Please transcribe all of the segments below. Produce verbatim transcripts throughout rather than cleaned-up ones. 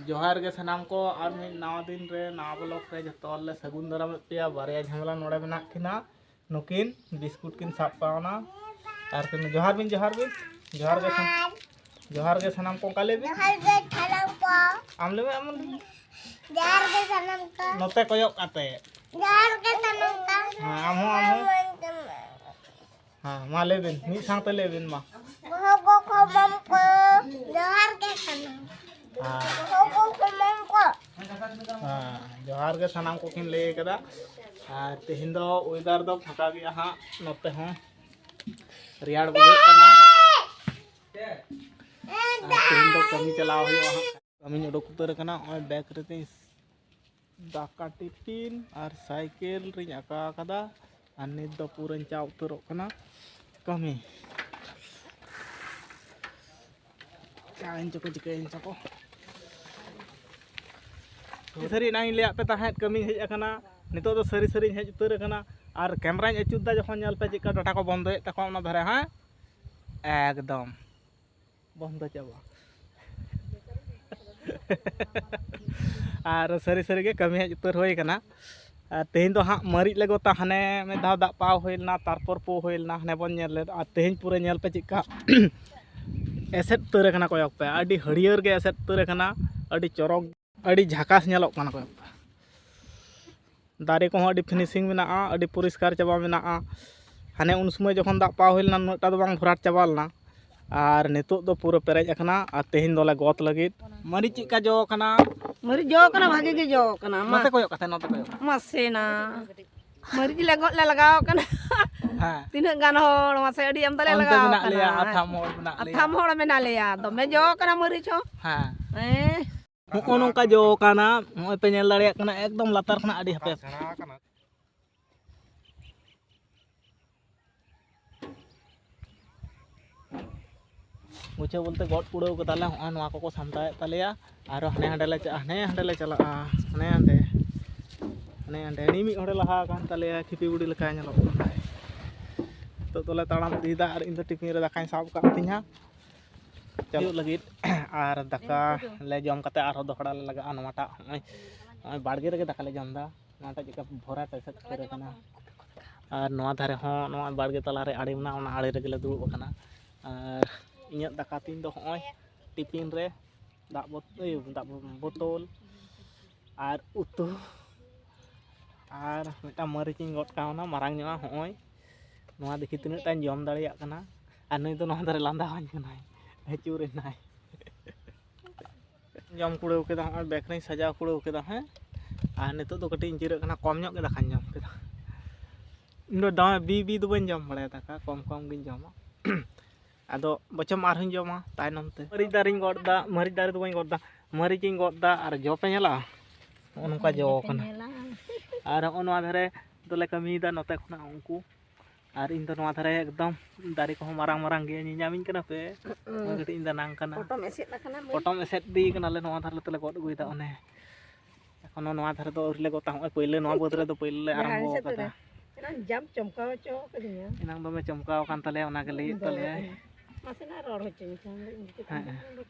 ᱡᱚᱦᱟᱨ ᱜᱮ ᱥᱟᱱᱟᱢ ᱠᱚ, ᱟᱨ ᱢᱤᱫ ᱱᱟᱣᱟ ᱫᱤᱱ ᱨᱮ ᱱᱟᱣᱟ ᱵᱞᱚᱜ ᱨᱮ ᱡᱷᱚᱛᱚ ᱦᱚᱲ ᱞᱮ ᱥᱟᱹᱜᱩᱱ ᱫᱟᱨᱟᱢᱮᱫ ᱯᱮᱭᱟ᱾ ᱵᱟᱨᱭᱟ ᱡᱷᱟᱢᱮᱞᱟ ᱱᱚᱰᱮ ᱢᱮᱱᱟᱜ ᱠᱤᱱᱟ, ᱱᱩᱠᱤᱱ ᱵᱤᱥᱠᱩᱴ ᱠᱤᱱ ᱥᱟᱵ ᱠᱟᱣᱱᱟ᱾ ᱟᱨ ᱠᱤᱱ ᱡᱚᱦᱟᱨ ᱵᱤᱱ, ᱡᱚᱦᱟᱨ ᱵᱤᱱ, ᱡᱚᱦᱟᱨ ᱜᱮ ᱥᱟᱱᱟᱢ, ᱡᱚᱦᱟᱨ ᱜᱮ ᱥᱟᱱᱟᱢ ᱠᱚ, ᱚᱱᱠᱟ ᱞᱟᱹᱭ ᱵᱤᱱ᱾ ᱡᱚᱦᱟᱨ ᱜᱮ ᱥᱟᱱᱟᱢ ᱠᱚ᱾ ᱟᱢ ᱞᱟᱹᱭ ᱢᱮ, ᱟᱢ ᱞᱟᱹᱭ ᱢᱮ᱾ ᱡᱚᱦᱟᱨ ᱜᱮ ᱥᱟᱱᱟᱢ ᱠᱚ᱾ ᱱᱚᱛᱮ ᱠᱚᱭᱚᱜ ᱠᱟᱛᱮ᱾ ᱡᱚᱦᱟᱨ ᱜᱮ ᱥᱟᱱᱟᱢ ᱠᱚ᱾ ᱦᱮᱸ, ᱟᱢ ᱦᱚᱸ, ᱟᱢ ᱦᱚᱸ᱾ ᱦᱮᱸ, ᱢᱟ ᱞᱟᱹᱭ ᱵᱤᱱ, ᱢᱤᱫ ᱥᱟᱶᱛᱮ ᱞᱟᱹᱭ ᱵᱤᱱ ᱢᱟ᱾ ᱵᱚᱦᱚᱜ ᱠᱚ ᱠᱷᱚᱢᱚᱢ ᱠᱚ, ᱡᱚᱦᱟᱨ ᱜᱮ ᱥᱟᱱᱟᱢ᱾ ᱦᱮᱸ᱾ ᱵᱚᱦᱚᱜ ᱠᱚ ᱠᱷᱚᱢᱚᱢ ᱠᱚ᱾ ᱦᱮᱸ, ᱡᱚᱦᱟᱨ ᱜᱮ ᱥᱟᱱᱟᱢ ᱠᱚᱠᱤᱱ ᱞᱟᱹᱭ ᱠᱟᱫᱟ᱾ ᱟᱨ ᱛᱮᱦᱮᱧ ᱫᱚ ᱚᱭᱮᱫᱟᱨ ᱫᱚ ᱯᱷᱟᱸᱠᱟ ᱜᱮᱭᱟ ᱦᱟᱸᱜ, ᱱᱚᱛᱮ ᱦᱚᱸ ᱨᱮᱭᱟᱲ ᱵᱩᱡᱷᱟᱹᱜ ᱠᱟᱱᱟ᱾ ᱟᱨ ᱛᱮᱦᱮᱧ ᱫᱚ ᱠᱟᱹᱢᱤ ᱪᱟᱞᱟᱣ ᱦᱩᱭᱩᱜᱼᱟ ᱦᱟᱸᱜ᱾ ᱠᱟᱹᱢᱤᱧ ᱩᱰᱩᱠ ᱩᱛᱟᱹᱨ ᱟᱠᱟᱱᱟ᱾ ᱱᱚᱜᱼᱚᱭ ᱵᱮᱜᱽ ᱨᱮᱛᱤᱧ ᱫᱟᱠᱟ ᱴᱤᱯᱷᱤᱱ ᱟᱨ ᱥᱟᱭᱠᱮᱞ ᱨᱤᱧ ᱟᱠᱟ ᱟᱠᱟᱫᱟ᱾ ᱟᱨ ᱱᱤᱛ ᱫᱚ ᱯᱩᱨᱟᱹᱧ ᱪᱟ ᱩᱛᱟᱹᱨᱚᱜ ᱠᱟᱱᱟ ᱠᱟᱹᱢᱤ᱾ ᱪᱟᱭᱮᱱ ᱪᱚᱠᱚ, ᱪᱤᱠᱟᱹᱭᱮᱱ ᱪᱚᱠᱚ᱾ ᱥᱟᱹᱨᱤ ᱮᱱᱟᱝ ᱤᱧ ᱞᱟᱹᱭᱟᱫ ᱯᱮ ᱛᱟᱦᱮᱸᱫ ᱠᱟᱹᱢᱤᱧ ᱦᱮᱡ ᱟᱠᱟᱱᱟ, ᱱᱤᱛᱚᱜ ᱫᱚ ᱥᱟᱹᱨᱤ ᱥᱟᱹᱨᱤᱧ ᱦᱮᱡ ᱩᱛᱟᱹᱨ ᱟᱠᱟᱱᱟ᱾ ᱟᱨ ᱠᱮᱢᱨᱟᱧ ᱟᱹᱪᱩᱨ ᱫᱟ, ᱡᱚᱠᱷᱚᱱ ᱧᱮᱞ ᱯᱮ ᱪᱮᱫᱠᱟ ᱰᱟᱴᱟ ᱠᱚ ᱵᱚᱱᱫᱚᱭᱮᱫ ᱛᱟᱠᱚᱣᱟ ᱚᱱᱟ ᱫᱷᱟᱨᱮ, ᱦᱮᱸ, ᱮᱠᱫᱚᱢ ᱵᱚᱱᱫᱚ ᱪᱟᱵᱟ᱾ ᱟᱨ ᱥᱟᱹᱨᱤ ᱥᱟᱹᱨᱤ ᱜᱮ ᱠᱟᱹᱢᱤ ᱦᱮᱡ ᱩᱛᱟᱹᱨ ᱦᱩᱭ ᱟᱠᱟᱱᱟ᱾ ᱟᱨ ᱛᱮᱦᱮᱧ ᱫᱚ ᱦᱟᱸᱜ ᱢᱟᱹᱨᱤᱪ ᱞᱮ ᱜᱚᱫᱟ, ᱦᱟᱱᱮ ᱢᱤᱫ ᱫᱷᱟᱣ ᱫᱟᱜ ᱯᱟᱣ ᱦᱩᱭ ᱞᱮᱱᱟ, ᱛᱟᱨᱯᱚᱨ ᱯᱳ ᱦᱩᱭ ᱞᱮᱱᱟ, ᱦᱟᱱᱮ ᱵᱚᱱ ᱧᱮᱞ ᱞᱮᱫ᱾ ᱟᱨ ᱛᱮᱦᱮᱧ ᱯᱩᱨᱟᱹ ᱧᱮᱞ ᱯᱮ ᱪᱮᱫᱠᱟ ᱮᱥᱮᱫ ᱩᱛᱟᱹᱨ ᱟᱠᱟᱱᱟ, ᱠᱚᱭᱚᱜ ᱯᱮ, ᱟᱹᱰᱤ ᱦᱟᱹᱨᱭᱟᱹᱲ ᱜᱮ ᱮᱥᱮᱫ ᱩᱛᱟᱹᱨ ᱟᱠᱟᱱᱟ, ᱟᱹᱰᱤ ᱪᱚᱨᱚᱠ, ᱟᱹᱰᱤ ᱡᱷᱟᱠᱟᱥ ᱧᱮᱞᱚᱜ ᱠᱟᱱᱟ, ᱠᱚᱭᱚᱜ ᱯᱮ᱾ ᱫᱟᱨᱮ ᱠᱚᱦᱚᱸ ᱟᱹᱰᱤ finishing ᱢᱮᱱᱟᱜᱼᱟ, ᱟᱹᱰᱤ ᱯᱚᱨᱤᱥᱠᱟᱨ ᱪᱟᱵᱟ ᱢᱮᱱᱟᱜᱼᱟ᱾ ᱦᱟᱱᱮ ᱩᱱ ᱥᱚᱢᱚᱭ ᱡᱚᱠᱷᱚᱱ ᱫᱟᱜ ᱯᱟᱣ ᱦᱩᱭ ᱞᱮᱱᱟ, ᱩᱱᱟᱹᱜ ᱴᱟ ᱫᱚ ᱵᱟᱝ ᱵᱷᱚᱨᱟᱴ ᱪᱟᱵᱟ ᱞᱮᱱᱟ, ᱟᱨ ᱱᱤᱛᱚᱜ ᱫᱚ ᱯᱩᱨᱟᱹ ᱯᱮᱨᱮᱡ ᱟᱠᱟᱱᱟ᱾ ᱟᱨ ᱛᱮᱦᱮᱧ ᱫᱚᱞᱮ ᱜᱚᱫ ᱞᱟᱹᱜᱤᱫ᱾ ᱢᱟᱹᱨᱤᱪ ᱪᱮᱫᱠᱟ ᱡᱚ ᱠᱟᱱᱟ? ᱢᱟᱹᱨᱤᱪ ᱡᱚ ᱠᱟᱱᱟ, ᱵᱷᱟᱜᱮ ᱜᱮ ᱡᱚ ᱠᱟᱱᱟ᱾ ᱢᱟ᱾ ᱱᱚᱛᱮ ᱠᱚᱭᱚᱜ ᱠᱟᱛᱮ, ᱱᱚᱛᱮ ᱠᱚᱭᱚᱜ᱾ ᱢᱟᱥᱮ ᱱᱟ᱾ ᱢᱟᱹᱨᱤᱪ ᱞᱮ ᱜᱚᱫ ᱞᱮ ᱞᱟᱜᱟᱣ ᱠᱟᱱᱟ᱾ ᱦᱮᱸ᱾ ᱛᱤᱱᱟᱹᱜ ᱜᱟᱱ ᱦᱚᱲ ᱢᱟᱥᱮ, ᱟᱹᱰᱤ ᱟᱢᱫᱟ ᱞᱮ ᱚᱱᱛᱮ ᱞᱟᱜᱟᱣ ᱢᱮᱱᱟᱜ ᱠᱟᱱᱟ᱾ ᱞᱮᱭᱟ, ᱟᱛᱷᱟᱢ ᱦᱚᱲ ᱢᱮᱱᱟᱜ ᱞᱮᱭᱟ᱾ ᱟᱛᱷᱟᱢ ᱦᱚᱲ ᱢᱮᱱᱟᱜ ᱞᱮᱭᱟ, ᱫᱚᱢᱮ ᱡᱚ ᱠᱟᱱᱟ ᱢᱟᱹᱨᱤᱪ ᱦᱚᱸ᱾ ᱦᱮᱸ᱾ ᱦᱮᱸ᱾ ᱱᱚᱜᱼᱚ ᱱᱚᱝᱠᱟ ᱡᱚ ᱠᱟᱱᱟ, ᱱᱚᱜᱼᱚᱭ ᱯᱮ ᱧᱮᱞ ᱫᱟᱲᱮᱭᱟᱜ ᱠᱟᱱᱟ, ᱮᱠᱫᱚᱢ ᱞᱟᱛᱟᱨ ᱠᱷᱚᱱᱟᱜ ᱟᱹᱰᱤ, ᱦᱟᱯᱮ᱾ ᱜᱩᱪᱷᱟᱹᱣ ᱵᱚᱞᱛᱮ ᱜᱚᱫ ᱯᱩᱲᱟᱹᱣ ᱠᱟᱫᱟᱞᱮ, ᱦᱚᱸᱜᱼᱚᱭ ᱱᱚᱣᱟ ᱠᱚᱠᱚ ᱥᱟᱢᱴᱟᱣᱮᱫ ᱛᱟᱞᱮᱭᱟ᱾ ᱟᱨᱚ ᱦᱟᱱᱮ ᱦᱟᱸᱰᱮ ᱞᱮ ᱪᱟᱜᱼᱟ, ᱦᱟᱱᱮ ᱦᱟᱸᱰᱮ ᱞᱮ ᱪᱟᱞᱟᱜᱼᱟ, ᱦᱟᱱᱮ ᱦᱟᱸᱰᱮ, ᱦᱟᱱᱮ ᱦᱟᱸᱰᱮ᱾ ᱦᱟᱹᱱᱤ ᱢᱤᱫ ᱦᱚᱲᱮ ᱞᱟᱦᱟ ᱟᱠᱟᱱ ᱛᱟᱞᱮᱭᱟ, ᱠᱷᱤᱯᱤ ᱵᱩᱲᱤ ᱞᱮᱠᱟᱭ ᱧᱮᱞᱚᱜ ᱠᱟᱱᱟ᱾ ᱱᱤᱛᱚᱜ ᱫᱚᱞᱮ ᱛᱟᱲᱟᱢ ᱤᱫᱤᱭᱮᱫᱟ ᱟᱨ ᱤᱧ ᱫᱚ ᱴᱤᱯᱷᱤᱱ ᱨᱮ ᱫᱟᱠᱟᱧ ᱥᱟᱵ ᱟᱠᱟᱫ ᱛᱤᱧᱟ᱾ ᱪᱟᱞᱟᱜ ᱞᱟᱹᱜᱤᱫ᱾ ᱟᱨ ᱫᱟᱠᱟ ᱞᱮ ᱡᱚᱢ ᱠᱟᱛᱮ ᱟᱨᱦᱚᱸ ᱫᱚᱦᱲᱟ ᱞᱮ ᱞᱟᱜᱟᱜᱼᱟ᱾ ᱱᱚᱣᱟᱴᱟᱜ ᱱᱚᱜᱼᱚᱭ, ᱱᱚᱜᱼᱚᱭ ᱵᱟᱲᱜᱮ ᱨᱮᱜᱮ ᱫᱟᱠᱟ ᱞᱮ ᱡᱚᱢ ᱮᱫᱟ᱾ ᱱᱚᱣᱟᱴᱟᱜ ᱪᱮᱫᱠᱟ ᱵᱷᱚᱨᱟᱴ ᱮᱥᱮᱫ ᱩᱛᱟᱹᱨ ᱟᱠᱟᱱᱟ᱾ ᱟᱨ ᱱᱚᱣᱟ ᱫᱷᱟᱨᱮ ᱦᱚᱸ, ᱱᱚᱣᱟ ᱵᱟᱲᱜᱮ ᱛᱟᱞᱟᱨᱮ ᱟᱲᱮ ᱢᱮᱱᱟᱜᱼᱟ, ᱚᱱᱟ ᱟᱲᱮ ᱨᱮᱜᱮ ᱞᱮ ᱫᱩᱲᱩᱵ ᱟᱠᱟᱱᱟ᱾ ᱟᱨ ᱤᱧᱟᱹᱜ ᱫᱟᱠᱟ ᱛᱤᱧ ᱫᱚ ᱦᱚᱸᱜᱼᱚᱭ ᱴᱤᱯᱤᱱ ᱨᱮ ᱫᱟᱜ ᱵᱳᱛ-, ᱤᱭᱟᱹ, ᱫᱟᱜ ᱵᱳᱛᱚᱞ ᱟᱨ ᱩᱛᱩ ᱟᱨ ᱢᱤᱫᱴᱟᱝ ᱢᱟᱹᱨᱤᱪ ᱤᱧ ᱜᱚᱫ ᱠᱟᱣᱱᱟ ᱢᱟᱨᱟᱝ ᱧᱚᱜᱼᱟ᱾ ᱦᱚᱸᱜᱼᱚᱭ ᱱᱚᱣᱟ ᱫᱮᱠᱷᱤ ᱛᱤᱱᱟᱹᱜ ᱴᱟᱧ ᱡᱚᱢ ᱫᱟᱲᱮᱭᱟᱜ ᱠᱟᱱᱟ᱾ ᱟᱨ ᱱᱩᱭ ᱫᱚ ᱱᱚᱣᱟ ᱫᱷᱟᱨᱮ ᱞᱟᱸᱫᱟᱣᱟᱹᱧ ᱠᱟᱱᱟᱭ, ᱟᱹᱪᱩᱨ ᱮᱱᱟᱭ᱾ ᱡᱚᱢ ᱠᱩᱲᱟᱹᱣ ᱠᱮᱫᱟ, ᱦᱚᱸᱜᱼᱚᱭ ᱵᱮᱜᱽ ᱨᱤᱧ ᱥᱟᱡᱟᱣ ᱠᱩᱲᱟᱹᱣ ᱠᱮᱫᱟ᱾ ᱦᱮᱸ, ᱟᱨ ᱱᱤᱛᱚᱜ ᱫᱚ ᱠᱟᱹᱴᱤᱡ ᱤᱧ ᱡᱤᱨᱟᱹᱜ ᱠᱟᱱᱟ, ᱠᱚᱢ ᱧᱚᱜ ᱜᱮ ᱫᱟᱠᱟᱧ ᱡᱚᱢ ᱠᱮᱫᱟ᱾ ᱤᱧ ᱫᱚ ᱫᱚᱢᱮ ᱵᱤ ᱵᱤ ᱫᱚ ᱵᱟᱹᱧ ᱡᱚᱢ ᱵᱟᱲᱟᱭᱟ ᱫᱟᱠᱟ, ᱠᱚᱢ ᱠᱚᱢ ᱜᱤᱧ ᱡᱚᱢᱟ᱾ ᱟᱫᱚ ᱵᱚᱪᱚᱢ ᱟᱨᱦᱚᱸᱧ ᱡᱚᱢᱟ ᱛᱟᱭᱱᱚᱢ ᱛᱮ᱾ ᱢᱟᱹᱨᱤᱪ ᱫᱟᱨᱮᱧ ᱜᱚᱫ ᱮᱫᱟ, ᱢᱟᱹᱨᱤᱪ ᱫᱟᱨᱮ ᱫᱚ ᱵᱟᱹᱧ ᱜᱚᱫ ᱮᱫᱟ, ᱢᱟᱹᱨᱤᱪ ᱤᱧ ᱜᱚᱫ ᱮᱫᱟ᱾ ᱟᱨ ᱡᱚ ᱯᱮ ᱧᱮᱞᱟ, ᱱᱚᱜᱼᱚ ᱱᱚᱝᱠᱟ ᱡᱚ ᱠᱟᱱᱟ᱾ ᱧᱮᱞᱟ᱾ ᱟᱨ ᱦᱚᱸᱜᱼᱚ ᱱᱚᱣᱟ ᱫᱷᱟᱨᱮ ᱫᱚᱞᱮ ᱠᱟᱹᱢᱤᱭᱮᱫᱟ ᱱᱚᱛᱮ ᱠᱷᱚᱱᱟᱜ ᱩᱱᱠᱩ᱾ ᱟᱨ ᱤᱧ ᱫᱚ ᱱᱚᱣᱟ ᱫᱷᱟᱨᱮ ᱮᱠᱫᱚᱢ ᱫᱟᱨᱮ ᱠᱚᱦᱚᱸ ᱢᱟᱨᱟᱝ ᱢᱟᱨᱟᱝ ᱜᱮᱭᱟ, ᱧᱮᱧᱟᱢᱤᱧ ᱠᱟᱱᱟ ᱯᱮ? ᱦᱩᱸ᱾ ᱱᱚᱜᱼᱚᱭ ᱠᱟᱹᱴᱤᱡ ᱤᱧ ᱫᱟᱱᱟᱝ ᱠᱟᱱᱟ᱾ ᱯᱚᱴᱚᱢ ᱮᱥᱮᱫ ᱟᱠᱟᱱᱟ ᱢᱟᱹᱭ᱾ ᱯᱚᱴᱚᱢ ᱮᱥᱮᱫ ᱤᱫᱤ ᱠᱟᱱᱟᱞᱮ, ᱱᱚᱣᱟ ᱫᱷᱟᱨᱮ ᱛᱮᱞᱮ ᱜᱚᱫ ᱟᱹᱜᱩᱭᱮᱫᱟ᱾ ᱚᱱᱮ ᱮᱠᱷᱚᱱᱳ ᱱᱚᱣᱟ ᱫᱷᱟᱨᱮ ᱫᱚ ᱟᱹᱣᱨᱤ ᱞᱮ ᱜᱚᱫᱟ, ᱦᱚᱸᱜᱼᱚᱭ ᱯᱳᱭᱞᱳ ᱱᱚᱣᱟ ᱵᱟᱹᱫᱽ ᱨᱮᱫᱚ ᱯᱳᱭᱞᱳ ᱞᱮ ᱡᱟᱦᱟᱸ ᱟᱨᱟᱢᱵᱚ ᱮᱥᱮᱫ ᱟᱠᱟᱫᱟ᱾ ᱨᱮ᱾ ᱮᱱᱟᱝ ᱡᱟᱢ ᱪᱚᱢᱠᱟᱣ ᱦᱚᱪᱚ ᱠᱟᱫᱤᱧᱟ᱾ ᱮᱱᱟᱝ ᱫᱚᱢᱮ ᱪᱚᱢᱠᱟᱣ ᱟᱠᱟᱱ ᱛᱟᱞᱮᱭᱟ, ᱚᱱᱟ ᱜᱮ ᱞᱟᱹᱭᱮᱫ ᱫᱚ ᱛᱟᱞᱮᱭᱟᱭ᱾ ᱱᱟᱥᱮᱱᱟᱜ ᱨᱚᱲ ᱦᱚᱪᱚᱧ ᱠᱷᱟᱱ ᱫᱚ ᱤᱧ ᱫᱚ ᱦᱮᱸ᱾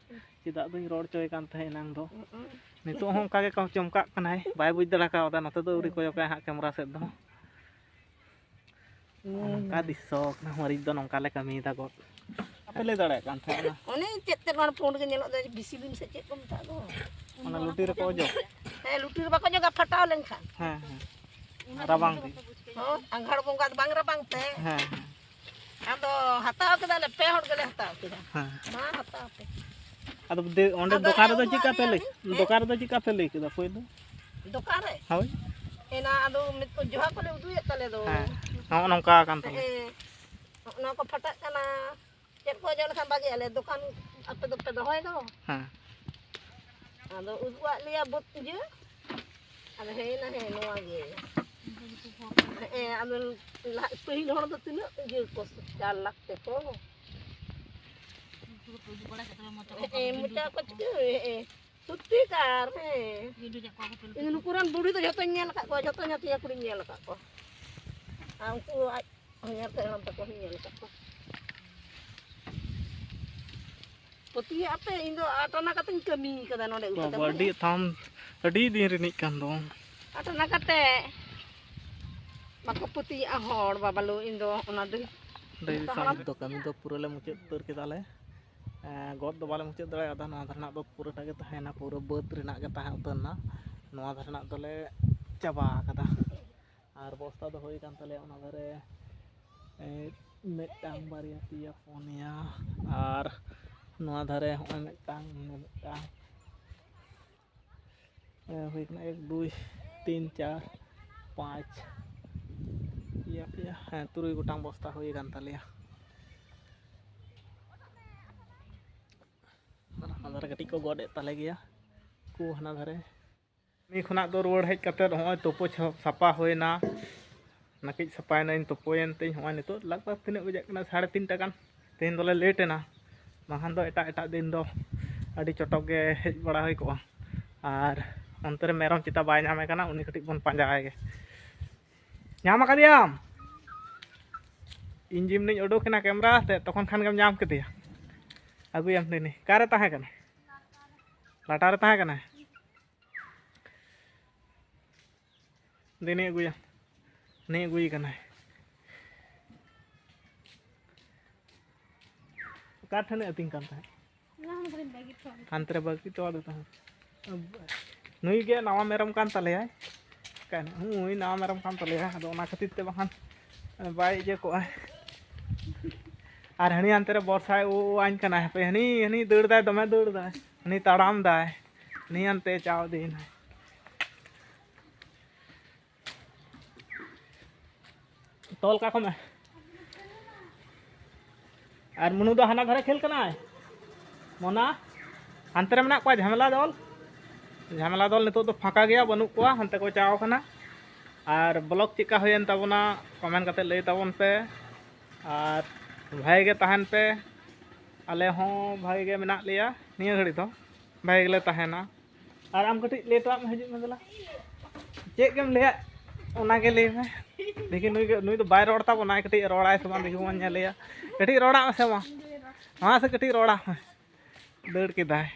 ᱪᱮᱫᱟᱜ ᱫᱚᱧ ᱨᱚᱲ ᱦᱚᱪᱚᱭ ᱠᱟᱱ ᱛᱟᱦᱮᱸᱫ ᱮᱱᱟᱝ ᱫᱚ᱾ ᱦᱩᱸ᱾ ᱱᱤᱛᱚᱜ ᱦᱚᱸ ᱚᱱᱠᱟ ᱜᱮ ᱪᱚᱢᱠᱟᱜ ᱠᱟᱱᱟᱭ, ᱵᱟᱭ ᱵᱩᱡᱽ ᱫᱟᱲᱮ ᱠᱟᱣᱫᱟ, ᱱᱚᱛᱮ ᱫᱚ ᱟᱹᱣᱨᱤ ᱠᱚᱭᱚᱜᱟᱭ ᱦᱟᱸᱜ ᱠᱮᱢᱨᱟ ᱥᱮᱫ ᱫᱚ᱾ ᱦᱩᱸ᱾ ᱱᱚᱝᱠᱟ ᱫᱤᱥᱚ ᱠᱟᱱᱟ, ᱢᱟᱹᱨᱤᱪ ᱫᱚ ᱱᱚᱝᱠᱟ ᱞᱮ ᱠᱟᱹᱢᱤᱭᱮᱫᱟ ᱜᱚᱫ᱾ ᱵᱟᱯᱮ ᱞᱟᱹᱭ ᱫᱟᱲᱮᱭᱟᱜ ᱠᱟᱱ ᱛᱟᱦᱮᱸᱫ ᱚᱱᱟ? ᱚᱱᱮ ᱪᱮᱫ ᱛᱮ ᱱᱚᱣᱟ ᱯᱩᱸᱰ ᱜᱮ ᱧᱮᱞᱚᱜ ᱫᱚ, ᱵᱤᱥᱤ ᱵᱤᱢ ᱥᱮ ᱪᱮᱫ ᱠᱚ ᱢᱮᱛᱟᱜ ᱫᱚ? ᱚᱱᱟ ᱞᱩᱴᱤ ᱨᱮᱠᱚ ᱚᱡᱚᱜ? ᱦᱮᱸ, ᱞᱩᱴᱤ ᱨᱮ ᱵᱟᱠᱚ ᱚᱡᱚᱜᱟ, ᱯᱷᱟᱴᱟᱣ ᱞᱮᱱᱠᱷᱟᱱ᱾ ᱦᱮᱸ, ᱦᱮᱸ᱾ ᱨᱟᱵᱟᱝ ᱫᱤᱱ᱾ ᱦᱚᱸ, ᱟᱸᱜᱷᱟᱲ ᱵᱚᱸᱜᱟ ᱫᱚ ᱵᱟᱝ ᱨᱟᱵᱟᱝ ᱛᱮ? ᱦᱮᱸ, ᱦᱮᱸ᱾ ᱟᱫᱚ ᱦᱟᱛᱟᱣ ᱠᱮᱫᱟᱞᱮ, ᱯᱮ ᱦᱚᱲ ᱜᱮᱞᱮ ᱦᱟᱛᱟᱣ ᱠᱮᱫᱟ᱾ ᱦᱮᱸ᱾ ᱢᱟ ᱦᱟᱛᱟᱣ ᱯᱮ᱾ ᱟᱫᱚ ᱫᱮ-, ᱚᱸᱰᱮ ᱟᱫᱚ ᱫᱚᱠᱟᱱ ᱨᱮᱫᱚ ᱮᱢ ᱪᱮᱫᱠᱟ ᱯᱮ ᱞᱟᱹᱭ, ᱦᱮᱸ? ᱫᱚᱠᱟᱱ ᱨᱮᱫᱚ ᱪᱮᱫᱠᱟ ᱯᱮ ᱞᱟᱹᱭ ᱠᱮᱫᱟ ᱯᱳᱭᱞᱳ? ᱫᱚᱠᱟᱱ ᱨᱮ? ᱦᱳᱭ᱾ ᱮᱱᱟ ᱟᱫᱚ ᱢᱤᱫ ᱠᱚ ᱡᱚᱦᱟ ᱠᱚᱞᱮ ᱩᱫᱩᱭᱮᱫ ᱛᱟᱞᱮ ᱫᱚ᱾ ᱦᱮᱸ, ᱱᱚᱜᱼᱚ ᱱᱚᱝᱠᱟ ᱟᱠᱟᱱ ᱛᱟᱞᱮ᱾ ᱦᱮᱸ, ᱱᱚᱜᱼᱚ ᱱᱚᱣᱟ ᱠᱚ ᱯᱷᱟᱴᱟᱜ ᱠᱟᱱᱟ᱾ ᱪᱮᱫ ᱠᱚ ᱚᱡᱚᱜ ᱞᱮᱠᱷᱟᱱ ᱵᱷᱟᱜᱮᱜᱼᱟ? ᱞᱮ ᱫᱚᱠᱟᱱ ᱟᱯᱮ ᱫᱚᱯᱮ ᱫᱚᱦᱚᱭ ᱫᱚ᱾ ᱦᱮᱸ᱾ ᱟᱫᱚ ᱩᱫᱩᱜ ᱟᱫ ᱞᱮᱭᱟ ᱵᱟᱹᱫᱽ ᱯᱩᱡᱟᱹ᱾ ᱟᱫᱚ ᱦᱮᱸ ᱱᱟ ᱦᱮᱸ ᱱᱚᱣᱟ ᱜᱮ᱾ ᱦᱮᱸ, ᱟᱫᱚ ᱞᱟᱦᱟ ᱯᱟᱹᱦᱤᱞ ᱦᱚᱲ ᱫᱚ ᱛᱤᱱᱟᱹᱜ ᱤᱭᱟᱹ ᱠᱚ ᱪᱟᱨ ᱞᱟᱠᱷ ᱛᱮᱠᱚ᱾ ᱦᱮᱸ, ᱢᱚᱪᱟ ᱠᱚ ᱪᱤᱠᱟᱹ, ᱦᱮᱸ, ᱥᱚᱛᱛᱤ ᱠᱟᱨ, ᱦᱮᱸ᱾ ᱤᱧ ᱱᱩᱠᱩ ᱨᱮᱱ ᱵᱩᱲᱦᱤ ᱫᱚ ᱡᱷᱚᱛᱚᱧ ᱧᱮᱞ ᱟᱠᱟᱫ ᱠᱚᱣᱟ, ᱡᱷᱚᱛᱚ ᱧᱟᱛᱤᱧᱟ ᱠᱩᱲᱤᱧ ᱧᱮᱞ ᱟᱠᱟᱫ ᱠᱚᱣᱟ᱾ ᱟᱨ ᱩᱱᱠᱩ ᱟᱡ ᱦᱚᱧᱦᱟᱨ ᱛᱮ ᱦᱟᱲᱟᱢ ᱛᱟᱠᱚ ᱦᱚᱧ ᱧᱮᱞ ᱟᱠᱟᱫ ᱠᱚᱣᱟ᱾ ᱯᱟᱹᱛᱭᱟᱹᱜ ᱟᱯᱮ, ᱤᱧ ᱫᱚ ᱟᱴ ᱟᱱᱟ ᱠᱟᱛᱮᱧ ᱠᱟᱹᱢᱤ ᱠᱟᱫᱟ ᱱᱚᱰᱮ ᱩᱵ ᱵᱟᱵᱟ, ᱠᱟᱛᱮ᱾ ᱟᱹᱰᱤ ᱛᱷᱟᱢ, ᱟᱹᱰᱤ ᱫᱤᱱ ᱨᱤᱱᱤᱡ ᱠᱟᱱ ᱫᱚ᱾ ᱟᱴ ᱟᱱᱟ ᱠᱟᱛᱮ ᱵᱟᱠᱚ ᱯᱟᱹᱛᱭᱟᱹᱜᱼᱟ ᱦᱚᱲ, ᱵᱟᱵᱟ ᱞᱳ, ᱤᱧ ᱫᱚ ᱚᱱᱟ ᱫᱚ ᱫᱟᱹᱭ ᱫᱚ ᱠᱟᱹᱢᱤ ᱫᱚ ᱯᱩᱨᱟᱹ ᱞᱮ ᱢᱩᱪᱟᱹᱫ ᱩᱛᱟᱹᱨ ᱠᱮᱫᱟ ᱞᱮ᱾ ᱮᱸ, ᱜᱚᱫ ᱫᱚ ᱵᱟᱞᱮ ᱢᱩᱪᱟᱹᱫ ᱫᱟᱲᱮ ᱠᱟᱫᱟ᱾ ᱱᱚᱣᱟ ᱫᱷᱟᱨᱮᱱᱟᱜ ᱫᱚ ᱯᱩᱨᱟᱹᱴᱟ ᱜᱮ ᱛᱟᱦᱮᱸᱭᱮᱱᱟ, ᱯᱩᱨᱟᱹ ᱵᱟᱹᱫᱽ ᱨᱮᱱᱟᱜ ᱜᱮ ᱛᱟᱦᱮᱸ ᱩᱛᱟᱹᱨ ᱮᱱᱟ᱾ ᱱᱚᱣᱟ ᱫᱷᱟᱨᱮᱱᱟᱜ ᱫᱚᱞᱮ ᱪᱟᱵᱟ ᱟᱠᱟᱫᱟ᱾ ᱟᱨ ᱵᱚᱥᱛᱟ ᱫᱚ ᱦᱩᱭ ᱟᱠᱟᱱ ᱛᱟᱞᱮᱭᱟ ᱚᱱᱟ ᱫᱷᱟᱨᱮ, ᱮᱸ, ᱢᱤᱫᱴᱟᱝ, ᱵᱟᱨᱭᱟ, ᱯᱮᱭᱟ, ᱯᱩᱱᱭᱟ, ᱟᱨ ᱱᱚᱣᱟ ᱫᱷᱟᱨᱮ ᱦᱚᱸᱜᱼᱚᱭ ᱢᱤᱫᱴᱟᱝ, ᱢᱤᱫᱴᱟᱝ᱾ ᱦᱮᱸ, ᱦᱩᱭ ᱠᱟᱱᱟ ᱮᱠ, ᱫᱩᱭ, ᱛᱤᱱ, ᱪᱟᱨ, ᱯᱟᱸᱪ, ᱯᱮᱭᱟ, ᱯᱮᱭᱟ, ᱦᱮᱸ, ᱛᱩᱨᱩᱭ ᱜᱚᱴᱟᱝ ᱵᱚᱥᱛᱟ ᱦᱩᱭ ᱟᱠᱟᱱ ᱛᱟᱞᱮᱭᱟ᱾ ᱟᱨ ᱦᱟᱱᱟ ᱫᱷᱟᱨᱮ ᱠᱟᱹᱴᱤᱡ ᱠᱚ ᱜᱚᱫ ᱮᱫ ᱛᱟᱞᱮ ᱜᱮᱭᱟ ᱠᱚ ᱦᱟᱱᱟ ᱫᱷᱟᱨᱮ᱾ ᱠᱟᱹᱢᱤ ᱠᱷᱚᱱᱟᱜ ᱫᱚ ᱨᱩᱣᱟᱹᱲ ᱦᱮᱡ ᱠᱟᱛᱮᱫ ᱦᱚᱸᱜᱼᱚᱭ ᱛᱩᱯᱩ ᱪᱷᱟ-, ᱥᱟᱯᱷᱟ ᱦᱩᱭᱱᱟ᱾ ᱱᱟᱹᱠᱤᱡ ᱥᱟᱯᱷᱟᱭᱱᱟᱹᱧ, ᱛᱩᱯᱩᱭᱮᱱ ᱛᱤᱧ᱾ ᱦᱚᱸᱜᱼᱚᱭ ᱱᱤᱛᱚᱜ ᱞᱟᱜᱽ ᱵᱷᱟᱜᱽ ᱛᱤᱱᱟᱹᱜ ᱵᱟᱡᱟᱜ ᱠᱟᱱᱟ? ᱥᱟᱲᱮ ᱛᱤᱱᱴᱟ ᱜᱟᱱ᱾ ᱛᱮᱦᱮᱧ ᱫᱚᱞᱮ ᱞᱮᱴ ᱮᱱᱟ, ᱵᱟᱝᱠᱷᱟᱱ ᱫᱚ ᱮᱴᱟᱜ ᱮᱴᱟᱜ ᱫᱤᱱ ᱫᱚ ᱟᱹᱰᱤ ᱪᱚᱴᱚᱠ ᱜᱮ ᱦᱮᱡ ᱵᱟᱲᱟ ᱦᱩᱭ ᱠᱚᱜᱼᱟ᱾ ᱟᱨ ᱚᱱᱛᱮ ᱨᱮ ᱢᱮᱨᱚᱢ ᱪᱮᱛᱟ ᱵᱟᱭ ᱧᱟᱢᱮ ᱠᱟᱱᱟ, ᱩᱱᱤ ᱠᱟᱹᱴᱤᱡ ᱵᱚᱱ ᱯᱟᱸᱡᱟᱭᱮ ᱜᱮ᱾ ᱧᱟᱢ ᱟᱠᱟᱫᱮᱭᱟᱢ? ᱤᱧ ᱡᱤᱢᱱᱤᱧ ᱩᱰᱩᱠ ᱮᱱᱟ ᱠᱮᱢᱨᱟ ᱟᱛᱮ, ᱛᱚᱠᱷᱚᱱ ᱠᱷᱟᱱ ᱜᱮᱢ ᱧᱟᱢ ᱠᱮᱫᱮᱭᱟ᱾ ᱟᱹᱜᱩᱭᱟᱢ ᱫᱤᱱᱤ᱾ ᱚᱠᱟᱨᱮ ᱛᱟᱦᱮᱸ ᱠᱟᱱᱟᱭ? ᱞᱟᱴᱟ ᱨᱮ ᱛᱟᱦᱮᱸ ᱠᱟᱱᱟᱭ? ᱫᱤᱱᱤ ᱟᱹᱜᱩᱭᱟ᱾ ᱱᱤᱭᱟᱹ ᱟᱹᱜᱩᱭᱮ ᱠᱟᱱᱟᱭ᱾ ᱚᱠᱟ ᱴᱷᱮᱱᱮ ᱟᱹᱛᱤᱧ ᱠᱟᱱ ᱛᱟᱦᱮᱸᱫ? ᱦᱟᱱᱛᱮ ᱨᱮ ᱵᱟᱹᱜᱤ ᱦᱚᱴᱚ ᱟᱫᱮ ᱛᱟᱦᱮᱸᱫ᱾ ᱱᱩᱭ ᱜᱮ ᱱᱟᱣᱟ ᱢᱮᱨᱚᱢ ᱠᱟᱱ ᱛᱟᱞᱮᱭᱟᱭ᱾ ᱱᱩᱭ ᱱᱟᱣᱟ ᱢᱮᱨᱚᱢ ᱠᱟᱱ ᱛᱟᱞᱮᱭᱟ, ᱟᱫᱚ ᱚᱱᱟ ᱠᱷᱟᱹᱛᱤᱨ ᱛᱮ ᱵᱟᱠᱷᱟᱱ ᱵᱟᱭ ᱤᱭᱟᱹ ᱠᱚᱜᱼᱟ᱾ ᱟᱨ ᱦᱟᱹᱱᱤ ᱦᱟᱱᱛᱮ ᱨᱮ ᱵᱚᱨᱥᱟᱭ ᱩ ᱩ ᱟᱹᱧ ᱠᱟᱱᱟᱭ᱾ ᱦᱟᱯᱮ, ᱦᱟᱹᱱᱤ, ᱦᱟᱹᱱᱤ ᱫᱟᱹᱲ ᱫᱟᱭ, ᱫᱚᱢᱮ ᱫᱟᱹᱲ ᱫᱟᱭ᱾ ᱦᱟᱹᱱᱤ ᱛᱟᱲᱟᱢ ᱫᱟᱭ᱾ ᱦᱟᱹᱱᱤ ᱦᱟᱱᱛᱮ ᱪᱟᱣ ᱤᱫᱤᱭᱮᱱᱟᱭ᱾ ᱛᱚᱞ ᱠᱟᱠᱚ ᱢᱮ᱾ ᱟᱨ ᱢᱩᱱᱩ ᱫᱚ ᱦᱟᱱᱟ ᱫᱷᱟᱨᱮ ᱠᱷᱮᱞ ᱠᱟᱱᱟᱭ᱾ ᱢᱚᱱᱟ, ᱦᱟᱱᱛᱮ ᱨᱮ ᱢᱮᱱᱟᱜ ᱠᱚᱣᱟ ᱡᱷᱟᱢᱮᱞᱟ ᱫᱚᱞ᱾ ᱡᱷᱟᱢᱮᱞᱟ ᱫᱚᱞ ᱱᱤᱛᱚᱜ ᱫᱚ ᱯᱷᱟᱸᱠᱟ ᱜᱮᱭᱟ, ᱵᱟᱹᱱᱩᱜ ᱠᱚᱣᱟ, ᱦᱟᱱᱛᱮ ᱠᱚ ᱪᱟᱣ ᱠᱟᱱᱟ᱾ ᱟᱨ ᱵᱞᱚᱜ ᱪᱮᱫᱠᱟ ᱦᱩᱭᱮᱱ ᱛᱟᱵᱚᱱᱟ, ᱠᱚᱢᱮᱱᱴ ᱠᱟᱛᱮ ᱞᱟᱹᱭ ᱛᱟᱵᱚᱱ ᱯᱮ᱾ ᱟᱨ ᱵᱷᱟᱜᱮ ᱜᱮ ᱛᱟᱦᱮᱱ ᱯᱮ᱾ ᱟᱞᱮ ᱦᱚᱸ ᱵᱷᱟᱜᱮ ᱜᱮ ᱢᱮᱱᱟᱜ ᱞᱮᱭᱟ ᱱᱤᱭᱟᱹ ᱜᱷᱟᱹᱲᱤᱡ ᱫᱚ, ᱵᱷᱟᱜᱮ ᱜᱮᱞᱮ ᱛᱟᱦᱮᱱᱟ᱾ ᱟᱨ ᱟᱢ ᱠᱟᱹᱴᱤᱡ ᱞᱮᱴᱚᱜ ᱢᱮ, ᱦᱤᱡᱩᱜ ᱢᱮ ᱫᱮᱞᱟ᱾ ᱪᱮᱫ ᱜᱮᱢ ᱞᱟᱹᱭᱟ, ᱚᱱᱟᱜᱮ ᱞᱟᱹᱭ ᱢᱮ᱾ ᱫᱮᱠᱷᱤ, ᱱᱩᱭ ᱜᱮ, ᱱᱩᱭ ᱫᱚ ᱵᱟᱭ ᱨᱚᱲ ᱛᱟᱵᱚᱱᱟᱭ, ᱠᱟᱹᱴᱤᱡ ᱨᱚᱲᱟᱭ ᱥᱮ ᱵᱟᱝ, ᱫᱮᱠᱷᱤ ᱵᱚᱱ ᱧᱮᱞᱮᱭᱟ᱾ ᱠᱟᱹᱴᱤᱡ ᱨᱚᱲᱟᱜ ᱢᱮᱥᱮ ᱢᱟ, ᱢᱟ ᱥᱮ ᱠᱟᱹᱴᱤᱡ ᱨᱚᱲᱟᱜ ᱢᱮ᱾ ᱫᱟᱹᱲ ᱠᱮᱫᱟᱭ᱾